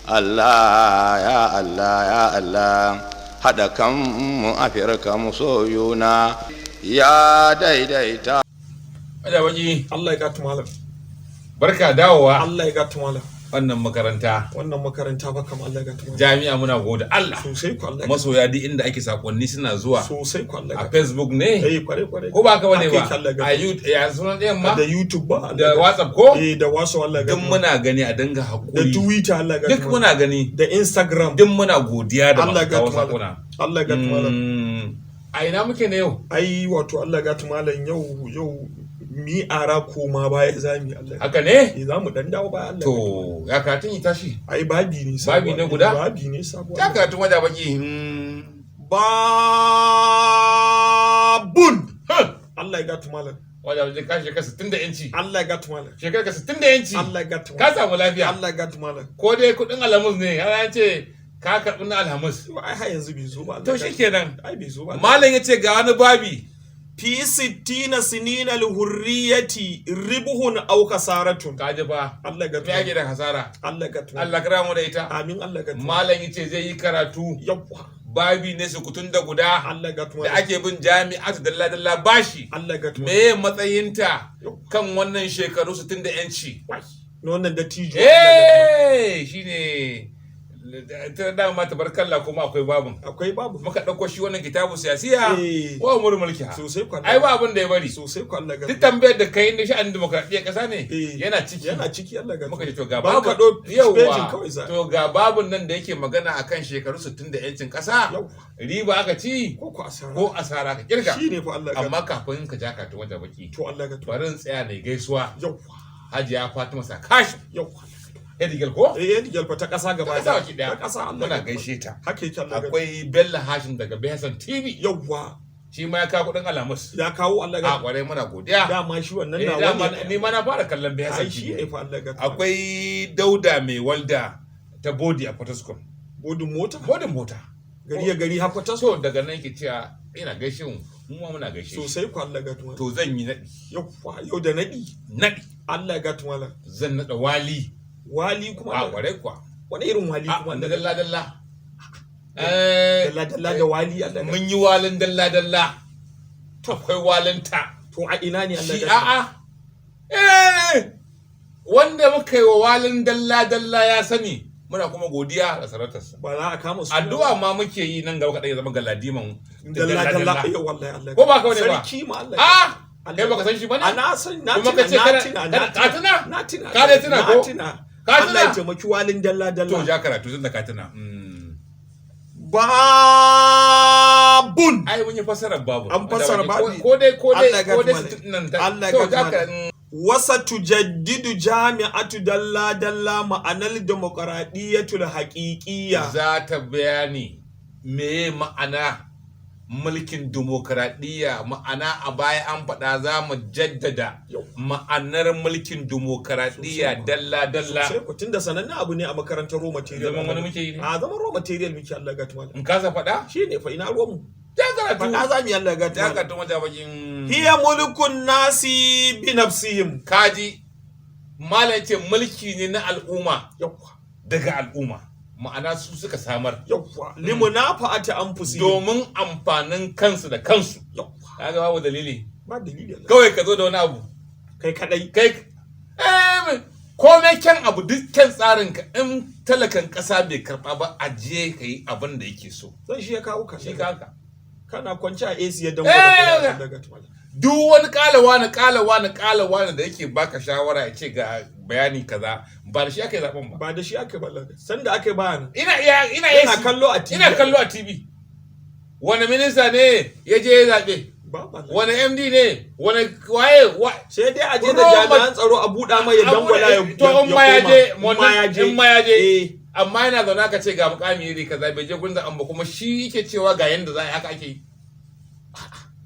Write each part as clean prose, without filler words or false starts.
Allah ya Allah ya Allah, haɗa kanmu Afirka mu so juna, ya daidaita. Aja baki. Allah ya gata malam. Barka dawowa. Allah ya gata malam. Wannan makaranta. Wannan makaranta ba kam, Allah ya gata malam. Jami'a, muna gode Allah. Sosai ku, Allah ya gata. Masoya duk inda ake, sakonni suna zuwa. Sosai ku, Allah ya A gata. Facebook ne? Eh, kware kware. Ko ba ka bane Haka ba? yake, Allah ya A gata. YouTube ya sunan ɗayan ma? Da YouTube ba, Allah Da ya gata. WhatsApp ko? Eh, da WhatsApp, Allah ya Duk gata. muna gani, a dinga Da haƙuri. Twitter, Allah ya gata Duk malam. muna gani. Da Instagram. Duk muna godiya da Allah ya masu kawo gata malam. sakuna. Allah ya gata malam. A ina muke ne yau? Ai wato Allah ya gata malam, yau yau mi ara koma baya zami, Allah ya Haka ne? Eh, za mu dan dawo baya, Allah ya gata malam. To, ya karatun yi tashi? Ai babi ne sabuwa. Babi ne guda? Babi ne sabuwa. Ya karatun wajen baki. Babun. Allah ya gata malam. Wajen baki, ka shekara 60 da yanci. Allah ya gata malam. Shekara ka 60 da yanci. Allah ya gata Ka malam. samu lafiya. Allah ya gata malam. Ko dai kudin Alhamis ne, ya ce ka karɓi na Alhamis. To, ai har yanzu bai zo ba, Allah To ya gata. shikenan. Ai bai zo ba. Malam ya ce ga wani babi. Fi 60 sinina al-hurriyati ribuhun aw kasaratun. Ka ji fa. Allah ya Me ake gata. da hasara? Allah ya gata. Allah kira mu da ita. Amin, Allah ya gata. Malam ya ce zai yi karatu. Yawwa. Babi ne sukutun da guda Allah ya gata da malam. ake bin jami'atu dalla dalla bashi. Allah ya gata. Me matsayinta Yawwa. kan wannan shekaru 60 da yanci? Wai. Na wannan dattijo. Allah ya gata malam. Eh, shine ta dama, tabarkalla, kuma akwai babin. Akwai babu. Muka ɗauko shi wannan kitabu siyasiya Eh. wa umur mulki ha. Sosai ku, Allah. Ai ba abin da ya bari. Sosai ku, Allah ya gata. Duk tambayar da kai na sha'anin demokradiyyar ƙasa ne Eh. yana ciki. Yana ciki, Allah ya gata. Muka ce to ga Ba babu ka ɗau pejin yauwa kawai za. To ga babun nan da yake magana akan shekaru 60 da yancin ƙasa. Yawwa. Riba aka ci Ko ku asara. ko asara ka kirga. Shi ne fa, Allah ya gata. Amma kafin ka ja ka wanda baki. To, Allah ya gata. Bari in tsaya ne gaisuwa. Yawwa. Hajiya Fatima Sakashi. Yawwa. Edigal ko? Eh, Edigal fa ta ƙasa gaba Ta ƙasa baki ɗaya. Ta ƙasa, Allah ya Muna gata. gaishe ta. Haka yake, Allah ya gata. Akwai Bello Hashim daga Behasan TV. Yawwa. Shi ma ya kawo kuɗin Alhamis. Ya kawo, Allah ya A gata. kwarai, muna godiya. Dama shi wannan Eh, nawa dama ne. ni ma na fara kallon Behasan Ai shi ne TV. fa, Allah ya gata. Akwai Dauda mai walda ta bodi a Potoscom. Bodin mota. Bodin mota. Gari ya gari haka ta So daga nan yake cewa ina gaishe mu, mu ma muna gaishe shi. Sosai ku, Allah ya gata malam. To zan yi naɗi. Yawwa, yau da naɗi. Naɗi. Allah ya gata malam. Zan naɗa wali. Wali kuma A Allah. kwarai kuwa. Wani irin wali A kuma, wanda Allah ya dalla dalla. Eh, Dalla dalla da wali, Allah ya gata. mun yi walin dalla dalla. Akwai walinta. To a ina ne, Allah Shi ya gata? a'a. Eh, wanda muka yi wa walin dalla dalla ya sani. Muna kuma godiya da sarautarsa. Ba za a kama su. Addu'a ma muke yi, nan gaba kaɗan ya zama galadiman Dalla dalla. Yau wallahi, Allah ya Ko ba ka bane ba? Sarki ma, Allah ya Ah, kai baka san shi bane? A na san, na Kuma tuna, ka ce na kana tuna, na ka tuna? Na tuna. Ka dai tuna ko? Na tuna. Ka Allah ya tuna? taimaki walin dalla dalla. To ja karatu tun da ka tuna. Babun. Ai mun yi fassarar babu. An fassara babi. Ko dai ko Allah dai ya ko dai gata su nan ta. Allah ya To gata ja malam. karatu. Wasa tujaddidu jami'atu dalla dalla ma'anar demokaradiyyatul haqiqiyya. Za ta bayani meye ma'ana mulkin dimokuraɗiyya, ma'ana a baya an faɗa, za mu jaddada Yau. ma'anar mulkin dimokuraɗiyya dalla dalla. Sai ku tunda sanannen abu ne a makarantar raw material. Zaman wani muke yi ne? A zaman raw material muke, Allah ya gata malam. In kasa faɗa? Shi ne fa, ina ruwan mu. Ja karatu. Faɗa za mu yi, Allah ya gata Ja malam. karatu mata bakin. Hiya mulkun nasi bi nafsihim. Kaji malam ce mulki ne na al'umma Yawwa. daga al'umma, ma'ana su suka samar. Yawwa. Limunafa'ati anfusihim. Domin amfanin kansu da kansu. Yawwa. Kaga babu dalili. Ba dalili, Allah. Kawai ka zo da wani abu. Kai kadai. Kai eh komai kyan abu, dukkan tsarin ka, in talakan kasa bai karba ba, ajiye ka yi abin da yake so. Zan shi ya kawo ka. Shi ka haka. Kana kwance a AC ya dango Eh, da daga tumala. Duk wani kalawa na kalawa na kalawa da yake baka shawara ya ce ga bayani kaza, ba da shi aka yi zaben ba. Ba da shi aka yi ballaga. Sanda aka yi bayan. Ina iya ina Ina AC. kallo a TV. Ina kallo a TV. Wani minista ne ya je ya zaɓe? Ba ba. Wani MD ne? Wani waye Sai dai a je da Roma- jami'an tsaro a buɗa mai ya dangwala ya To in ma ya je in ma ya je. in ma ya je. Eh. Amma yana zaune aka ce ga mukami iri kaza, bai je gurin zaɓen ba, kuma shi yake cewa ga yanda za a yi, haka ake yi.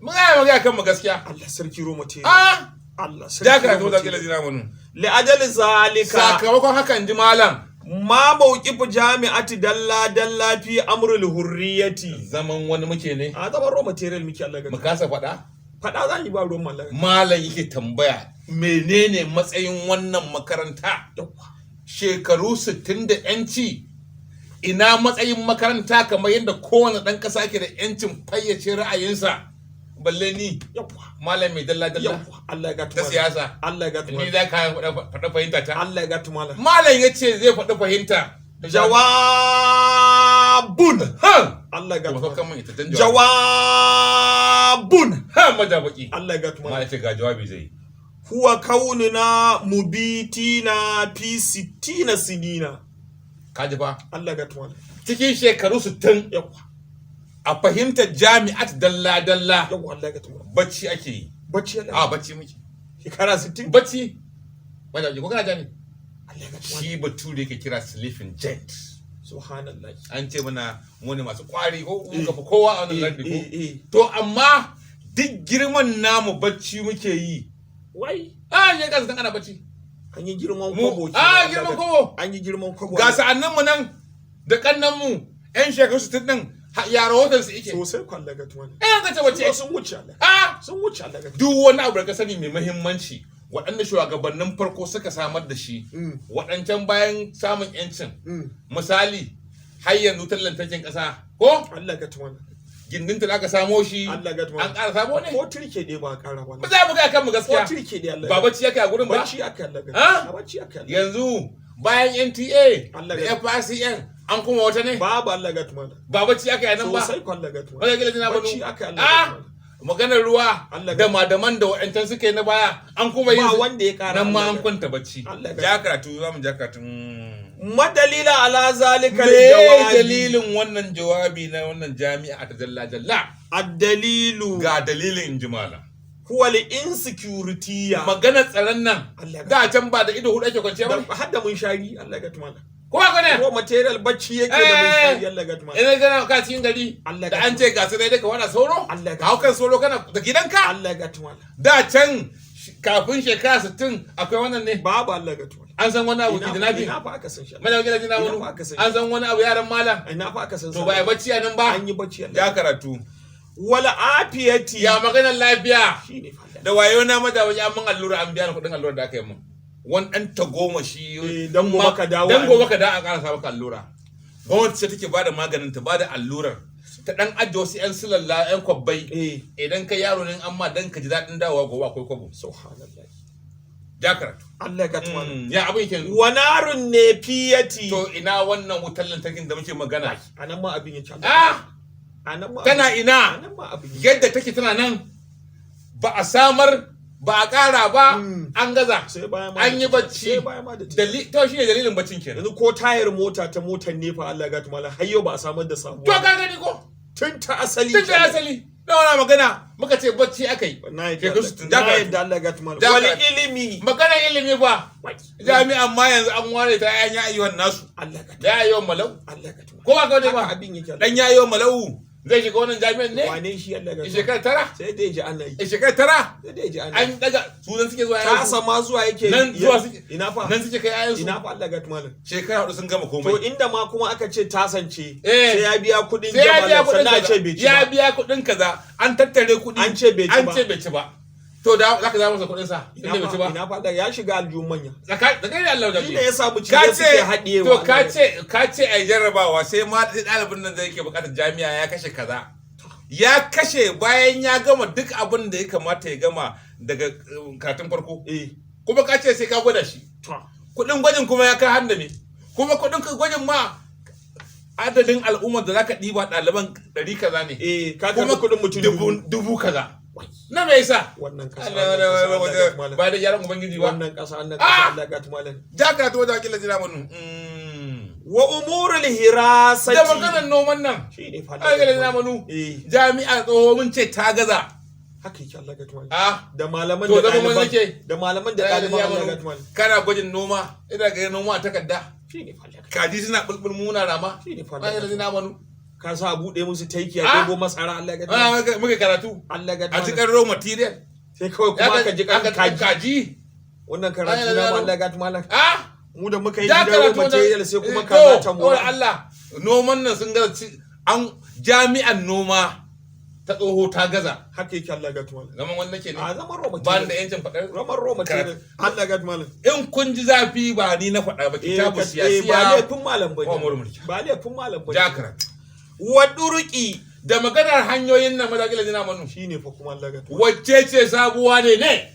Mun ga magana kan mu gaskiya. Allah sarki Roma te. Ah, Allah sarki. da ka Roma to da te. kila zina munu. Li ajali zalika. Sakamakon haka, in ji malam, Ma mawqifu jami'ati dalla dalla fi amrul hurriyati. Zaman wani muke ne? A zaman raw material muke, Allah Mu ga. kasa faɗa. Faɗa za yi ba ruwan mallaka. Malam yake tambaya menene matsayin wannan makaranta Yawwa. shekaru 60 da yanci. Ina matsayin makaranta kamar yadda kowane ɗan ƙasa ke da 'yancin fayyace ra'ayinsa, balle ni, Yawwa. malam mai dalla dalla Yawwa. Allah ya gata ta malam. siyasa. Allah ya gata Ni malam. za ka faɗa fahimta ta. Allah ya gata malam. Malam ya ce zai faɗi fahimta. Jawabun. Ha! Allah ya gata Kuma malam. kan mun ita dan jawabi. Jawabun. Ha, majabaki. Allah ya gata malam. Malam ce ga jawabi zai yi. Huwa kaununa mubitina fi 60 sinina. Ka ji fa? Allah ya gata malam. Cikin shekaru 60 Yawwa. a fahimtar jami'at dalla dalla, Yawwa, Allah ya gata malam. bacci ake yi. Bacci Allah. A bacci muke. Shekara 60. Bacci. Majabaki ko kana jami? Allah ya gata malam. Shi bature yake kira sleeping giant. Subhanallah. An ce mana mu ne masu kwari ko muka fi kowa a wannan lardi ko. Eh, eh. To amma duk girman namu bacci muke yi. Wai. A je ga ana bacci. An yi girman kwabo Mu kenan, a Allah girman ya- kobo. An yi girman kwabo. Ga sa'annan mu nan da kannan mu yan shekaru 60 din ya rahoton su yake. Sosai ko Allah ya gata malam. Eh, an ce bacci. Sun wuce Allah. A Sun wuce Allah ya gata. duk wani abu da ka sani mai muhimmanci waɗanda shugabannin farko suka samar da shi, waɗancan bayan samun yancin, misali har yanzu wutar lantarkin ƙasa ko Allah ya gata malam. gindinta da aka samo shi, Allah ya gata an malam. ƙara samo ne. Ko turke dai ba a ƙara ba. Ba za mu ga kanmu Ko gaskiya. turke dai Allah. Ba bacci yake a gurin ba. Bacci aka Allah ya Ah? gata. Bacci aka Allah. Yanzu bayan NTA Allah da ya- FRCN an kuma wata ne. Babu, Allah ya gata malam. Ba bacci aka yi nan ba. Sosai ko Allah ya gata malam. Wanda gila jina Bacci banu. aka Allah ya gata Ah, malam. maganar ruwa Allah ya- da madaman da waɗancan suka yi na baya an kuma yin Ba su- wanda ya ƙara, nan ma Allah an ya- kwanta bacci. Allah ya- Ja karatu, za mu ja karatun. Madalila ala zalika Me aljawabi. dalilin wannan jawabi na wannan jami'a ta dalla dalla? Ad-dalilu Ga dalilin, in ji malam. huwa al-insecurity. Maganar tsaron nan, Allah ya- da can ba da ido hudu ake kwanciya ba. Har da mun shari Allah ya gata malam. Ko ba ne? Ko material bacci yake da mun shari Allah ya gata malam. Ina gana ka cikin gari Allah da ya an ce ga su dai ka wani sauro, Allah ya- ka hau kan sauro kana da gidanka. Allah ya gata malam. Da can kafin shekara 60 akwai wannan ne? Babu, Allah ya gata malam. An san wani abu Ina kidnapping? Ina fa aka san shi. Mana gida jina Ina wani fa aka san an shi. san wani abu yaran malam? Ina fa aka san To ba a bacci a nan ba. An yi bacci Allah. Ya karatu. Wal afiyati. Ya maganar lafiya? Shine fa Allah. Da wayo na mata waje an mun allura, an biya ni kuɗin allura da aka yi mun wani ɗan tagomashi. Eh, dan gobe ka dawo. Dan gobe ka dawo a ƙara sa maka allura. Gwamnati ce take bada maganin, ta bada allurar, ta dan ajiye wasu yan silalla, yan kwabbai, idan kai yaro ne amma dan ka ji daɗin dawowa gobe akwai kwabo. Subhanallah. Ja karatu. Allah ya gata malam. Ya abin yake yanzu? Wa narun ne fiyati. To ina wannan wutar lantarkin da muke magana? Anan ma abin yake Allah. Ah, Anan ma tana ina? Anan ma abin yake. Yadda take tana nan, ba a samar ba, a ƙara ba, an gaza. Sai bayan ma An yi bacci. Sai bayan ma da To shine dalilin baccin kenan. Yanzu ko tayar mota ta motar nefa Allah ya gata malam, har yau ba a samar da sabuwa. To ka gani ko? Tun ta asali. Tun da asali na wani magana muka ce bacci aka yi. Na yadda Shekaru Allah- 60. na yadda Allah ya gata malam. Da Wal karatu. ilimi. Magana ilimi ba, jami'an ma yanzu an ware ta yayan ya ayyuhan nasu, Allah ya gata. ya ayyuhan malau. Allah ya gata malam. Ko ba ka wani ba? Haka abin yake Allah. Dan ya ayyuhan malau zai shiga wannan jami'an ne? Wane shi Allah ya gata malam. Shekara 9. Sai dai ji ana yi. Shekara 9. Sai dai ji ana yi. An daga sunan suke zuwa Ta yayansu. sama zuwa yake. Nan zuwa suke. Ina fa. Nan suke kai yayansu. Ina fa Allah ya gata malam. Shekara 4 sun gama To komai. inda ma kuma aka ce tasance, Eh. sai ya biya kuɗin Sai ya biya jama'a kuɗin sannan a kaza, ce bai ci ya ba. biya kuɗin kaza, an tattare kuɗi. An ce bai ci An ba. ce bai ci ba. To da zaka zama masa kuɗin sa Ina inda bai ci fa ba. ina fa ya shiga aljihun manya. Tsakanin Allah da Shi ne ya sa mu ka cizai ce suke haɗiyewa. To ka ce ai jarrabawa, sai ma sai ɗalibin nan zai ke buƙatar jami'a ya kashe kaza, ya kashe bayan ya gama duk abin da ya kamata ya gama daga karatun farko, kuma ka ce sai ka gwada shi. To. Kuɗin gwajin kuma ya kai hannu ne, kuma kuɗin gwajin ma adadin al'ummar da zaka ɗiba ɗaliban ɗari kaza ne. Eh, ka Kuma karɓi kuɗin mutum dubu 1000. dubu kaza na me yasa? Wannan ƙasa, Allah, wannan ƙasa, Allah ya gata malam. ba da yaran ubangiji ba. Wannan ƙasa, wannan Ah! ƙasa, Allah ya gata malam. Ja karatu wajen wakilin jira manu. Wa umurul hirasati. Da maganar noman nan. Shi ne fa Ai ga na manu. Jami'a tsoho mun ce ta gaza. Haka yake Allah ya gata malam. Ah, Da malaman To da zama mun ɗaliban. nake. Da malaman da ɗaliban Allah ya gata malam. Kana gwajin noma, ina ga noma a takarda. Shi ne fa Allah ya gata. Kaji suna bulbul muna rama. Shi ne fa Allah Ai ya ga gata. na manu. Ka sa a buɗe musu taiki a Ah! ɗebo masara Allah ya gata malam. Ah, muka karatu. Allah ya gata A malam. cikin raw material. Sai kawai kuma aka ji kan Aka kaji. kaji. Wannan karatu Ai, na ai, Allah ya gata malam. Ah, Mu da muka yi ja gidan raw karatu wajen- material sai kuma kaza ta To, mora. Allah, noman nan sun gaza an jami'an noma Ta tsoho ta gaza. Haka yake, Allah ga malam. Zaman wani nake ne. A zaman Roma. Ba ni da yancin faɗar. Zaman Roma ce, Allah ga malam. In kun ji zafi, ba ni na faɗa ba, kitabu Ba siyasiya laifin malam bane. Wa mulki. Ba laifin malam bane. Ja karatu. Wa duruki. Da maganar hanyoyin nan, mazakila jina manu. Shine fa kuma, Allah ga. Wacce ce sabuwa ne ne?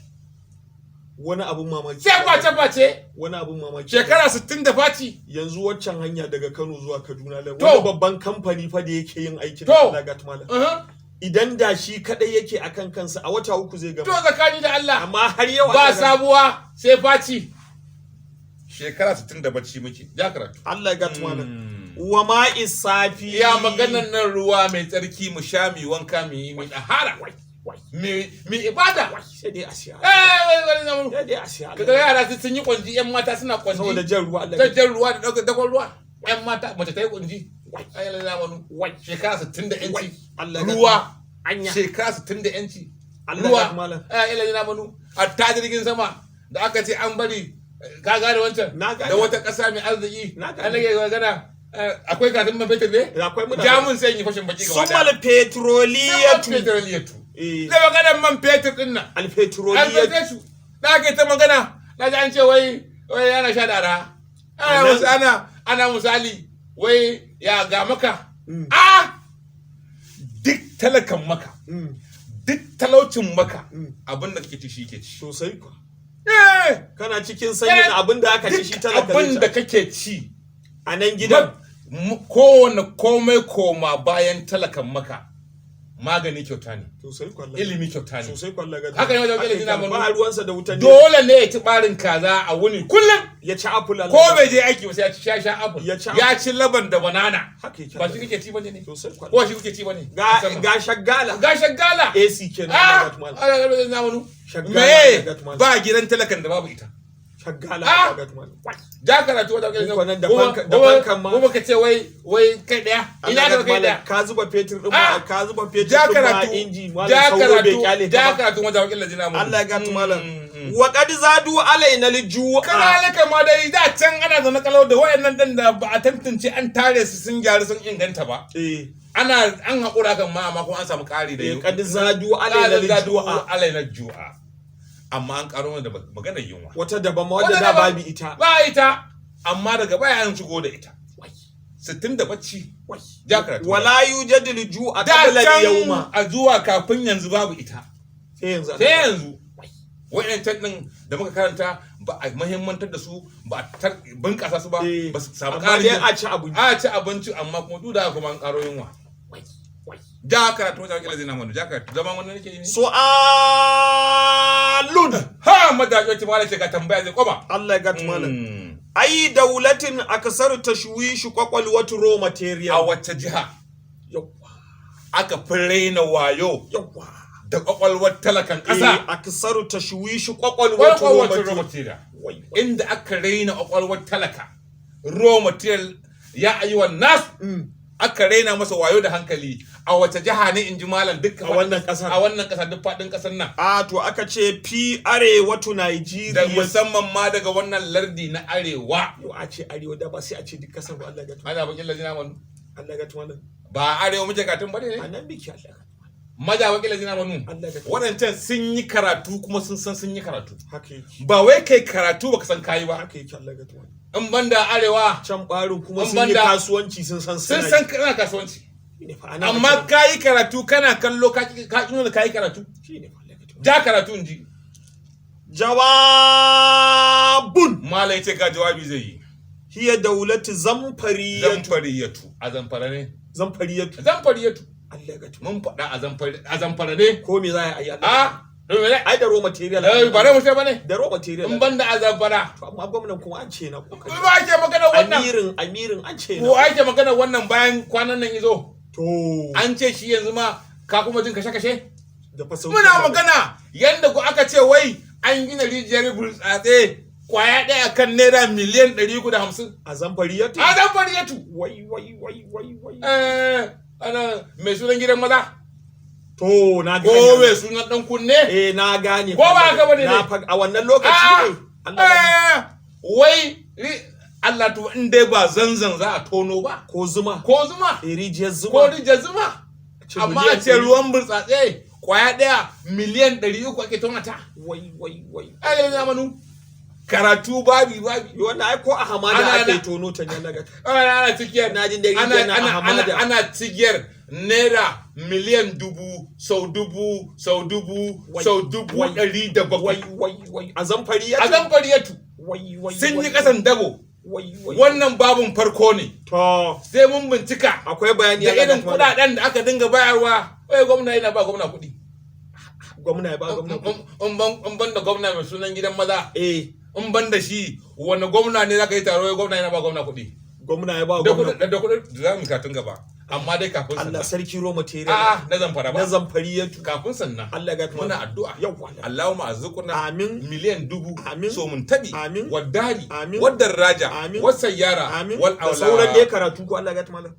Wani abun mamaki. Sai kwace kwace. Wani abun mamaki. Shekara 60 da faci. Yanzu waccan hanya daga Kano zuwa Kaduna, To. wani babban kamfani fa da yake yin aikin, To. Allah ga malam, idan da shi kadai yake akan kansa, a wata 3 zai To, gama. tsakani da Allah, Amma har yau ba Allah ga- sabuwa sai faci. Shekara 60 da bacci muke. Ja karatu. Allah ga malam. Wa ma'i safi. Ya maganar nan, ruwa mai tsarki, mu sha, mu yi wanka, mu yi mu ɗahara, mu ibada. Sai dai a siya. Eh, wani zamanu. Sai dai a siya. Kaga yara sun yi kwanji, yan mata suna Saboda kwanji. jan ruwa, Allah Ta ga jan ruwa da ɗaukar dakon ruwa. Yan mata, mace ta yi kwanji. Ai Allah zamanu. Shekara 60 da yanci. Allah ga Ruwa. Anya. Shekara 60 da yanci. Allah ga Ruwa. malam. Ai Allah zamanu. Hatta jirgin sama da aka ce an bari, ka gane wancan? Na gane. Da wata ƙasa mai arziki. Na gane. An nake magana. Akwai karatun man fetur ne? Akwai, muna. Jamun sai in yi fashin baki gaba ɗaya. Summal petroliyatu. Petroliyatu. Eh. Da maganar man fetur din nan. Alpetroliyatu. Alpetroliyatu. Da ake ta magana, na ji an ce wai ana sha da araha. Ana Anan- musu ana misali wai ya ga maka. A duk talakan maka, duk talaucin maka, abin da kake ci shi ke ci. Sosai kuwa. Eh, Kana cikin sanyin, abin da aka ci shi duk talaka zai abin da ci. kake ci A nan gidan. Kowane komai koma bayan talakan maka, magani kyauta ne, Sosai kuwa, Allah. ilimi kyauta ne. Sosai kuwa, Allah ga. Haka ne wajen Haka ilimi na yake, manu. ba ruwansa da wutan ne. Dole ne ya ci barin kaza a wuni kullum. Ya ci apple, Allah Ko ga. bai je aiki ba, sai ya ci sha sha apple. Ya ci Ya ci laban da banana. Haka yake. Ba shi kake ci bane ne? Sosai kuwa. Ko shi kuke ci bane? Ga ga shagala. Ga shagala. AC kenan, Ah, Allah ga malam. ana ga zamanu. Shagala, Me Allah ga malam. ba gidan talakan da babu ita. Shagala, Ah! Allah ga malam. Ja karatu wata Ko nan da fankan ma. Kuma ka ce wai kai daya. Ina Allah ka ga kai malam, daya. ka zuba fetur din Ah! ma, ka zuba fetur Ja din ma karatu. inji malam, Ja sauro bai karatu. kyale Ja ka ba. karatu wata wakil jina mu. Allah ya ga malam. Wa qad zadu alaina alju'a. Kazalika ma dai, da can ana zaune kalau da wayannan din da ba a tantance an tare su sun gyaru sun inganta ba. Ana an haƙura kan ma, amma kuma an samu ƙari da Eh, qad zadu alaina alaina alju'a. Alaina ju'a. Amma an ƙaro mana da maganar yunwa. Wata daban ma wadda Wata da daban. babu ita. Ba ita, amma daga baya an shigo da ita. 60 da bacci. Ja karatu. Wala yujadu alju'a Da qabla can al-yawma. a zuwa kafin yanzu babu ita. Sai yanzu. Sai yanzu. Wa'yancan ɗin da muka karanta ba a muhimmantar da su ba, a bunƙasa su ba, ba su samu Amma ƙarin dai a ci abinci. A ci abinci, amma kuma duk da haka kuma an ƙaro yunwa. Ja karatu wata wakila zai na manu, ja karatu, zaman wannan nake yi ne. Su'alun. Ha, madaji wacce malam ce ga tambaya zai kwaba. Allah ya ga malam. Ai daulatin aksaru tashwishu kwakwalwatu raw A material. wacce jiha Yawwa. aka fi raina wayo Yawwa. da kwakwalwar talakan ƙasa? Aksaru tashwishu kwakwalwatu raw Kwakwalwar raw material. material. Wai, wai. Inda aka raina kwakwalwar talaka, raw material, ya ayyuwan nasu, aka raina masa wayo da hankali a wace jiha ne, in ji malam, duk A wannan ƙasar. A wannan ƙasa, duk faɗin ƙasar nan. A to, aka ce fi arewa to Da Nigeria. musamman ma daga wannan lardi na arewa. Yau a ce arewa da ba sai a ce duk kasar ba, Allah ga tuma. Ana bakin lazina manu. Allah ga tuma. Ba arewa muke katun bane A ne? nan biki, Allah ga. Maja bakin lazina manu. Allah ga. Waɗancan sun yi karatu kuma sun san sun yi karatu. Haka yake. Ba wai kai karatu baka san kayi ba. Haka yake, Allah ga tuma. In banda arewa, Can barin kuma An sun yi banda- kasuwanci, sun san sun suna san kana kasuwanci. yi. Ne fa, ana Amma ake- kayi karatu kana kallo ka ki nuna kayi karatu. Shi ne fa, Allah ga tuma. Ja karatu in ji. Jawabun. Malam ce ga jawabi zai yi. Hiya daulatu zamfariyatu. Zamfariyatu. A Zamfara ne. Zamfariyatu. Zamfariyatu. Allah ga tuma. Mun faɗa a Zamfara, a Zamfara ne. Ko me za a yi, Allah? A domin ne? Ai da raw material. Eh, ba dai mu ce ba ne. Da raw material. In banda a Zamfara. To, amma gwamnan kuma an ce na kokari. Ba ake magana wannan. Amirin an ce Ko na. ake magana wannan bayan kwanan nan izo. To, An ce shi yanzu ma ka kuma jin kashe-kashe. da fa sauki. Muna magana yanda ku aka ce wai an gina rijiyar burtsatse kwaya ɗaya kan naira miliyan 350. A Zamfariyatu. A Zamfariyatu. Wai wai wai wai wai. Eh, ana mai sunan gidan maza. To, na gane. Ko mai sunan ɗan kunne. Eh, na gane. Ko ba haka bane ne? Na a wannan lokaci ne. Allah ya Eh, wai Allah, to in dai ba zanzan za a tono ba. Ko zuma. Ko zuma. Eh, rijiyar zuma. Ko rijiyar zuma. Ce Amma a miliyan ce 100. ruwan burtsatse kwaya ɗaya 300 miliyan ake tona ta. Wai wai wai. Ai zamanu karatu babi babi. Yo, wannan ai ko a hamada ake tono ta ne, Allah ga Ana cigiyar Na jin dai ana rijiyar na a ana ana hamada. ana cigiyar naira 1000 miliyan sau dubu sau dubu Wai, sau dubu wai, ɗari da wai bakwai. Wai wai, a Zamfari ya A Zamfari yatu. Wai wai. Sun yi wai, kasan dabo. Wai wai. Wannan babun farko ne. To. Sai mun bincika Akwai bayani, da Allah irin ga malam. kudaden da aka dinga bayarwa. Wai gwamna yana ba gwamna kuɗi. Gwamna ya ba gwamna kuɗi. In ban da gwamna mai sunan gidan maza, in ban da shi, wani gwamna ne zaka yi taro wai gwamna yana ba gwamna kuɗi? Gwamna ya ba Da gwamna. kuɗi, da kuɗi da za mu katun gaba, amma dai kafin Allah sannan sarki, raw material. A'a, na Zamfara ba. Na Zamfari ya tu. Kafin sannan, Allah ga muna addu'a. Yawwa. Allahumma arzuqna Amin. 10 miliyan. Amin. So mun tabi. Amin. Wadari. Amin. Waddar raja. Amin. Wasayyara. Amin. Wal Da sauran dai karatu ko, Allah ga malam.